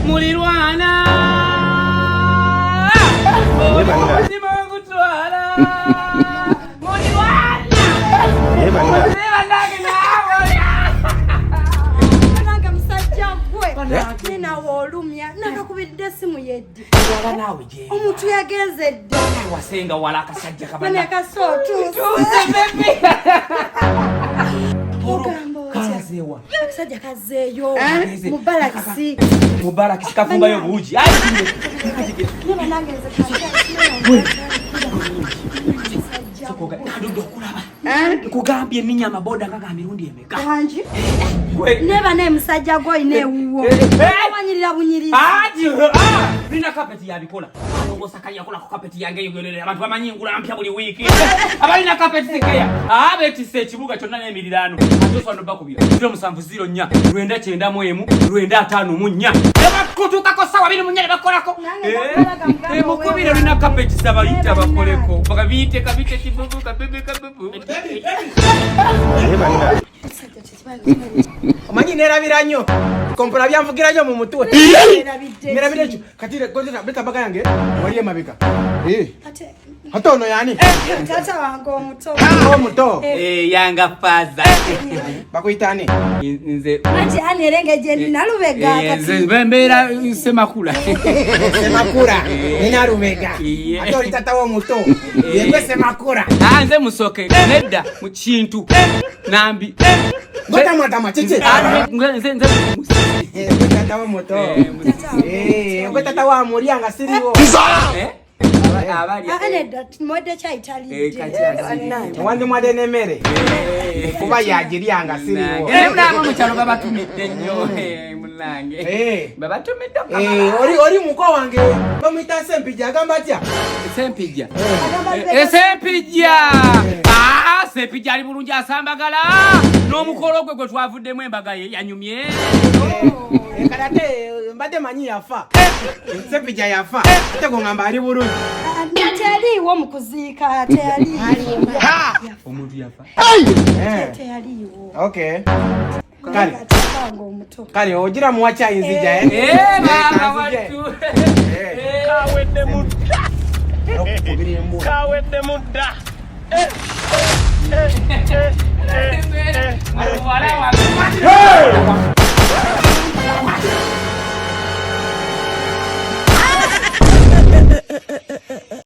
Mulirwana omutima gutwala mulirwana Banange musajja gwe ninawe olumya nakakubidde esimu yeddi omuntu yagenze dda wasenga wala akasajja kabanakasa otuuse ogamba otya akasajja kazeeyo mu balakisi mu balakisi kafumbayo buugi banange nze nandudde okulaba nkugambye ninya amaboda nga ga mirundi emeka neba naye musajja gwe olina ewuwo wanyirira bunyirizi nina kapeti yabikola alongosa yakola ku kapeti yange eyogerere abantu bamanyi ngula mpya buli wiiki abalina kapeti sikeya abetisse ekibuga kyonna n'emiriraano ate osobola nobakubira 070 491 954 nebakutuukako sawa 24 ne bakolako mukubire olina kapeti sabayita bakoleko bakabiyite kabite kibubu kabibi kabubu Omanyi nerabira nnyo kompola byanvugira nnyo mu mutwe nerabira ekyo kati leta baga yange wali emabega ate ono yani tata wange omuto omuto yanga faza bakuyita ani nze anti ani era engeri gye ndi nalubega nze mbeera semakula semakula nina lubega ate oli tata womuto yegwe semakula nze musoke nedda mu kintu nambi ngotamwatama kiki nze nze gwe tata womuto gwe tata wamulya nga siriwo nedda mwadde kyayitalidde wandimwadde n'emmere kuba yagirya nga siriwo munange mukyalo babatumidde nnyo munange babatumidde oli muko wange bamuyita Sempijja agamba atya Sempijja Sempijja Sempijja ali bulungi asambagala n'omukolo gwe gwe twavuddemu embaga ye yanyumye kale ate mbadde manyi yafa Sempijja yafa ate gongamba ali bulungi teyaliiwo mu kuziika teyaliiwo omuntu yafa teyaliiwo okay kale tata omuto kale ogira muwa kyayi nzija maama wattu Kawedde mudda. Kawedde mudda. Muwala wange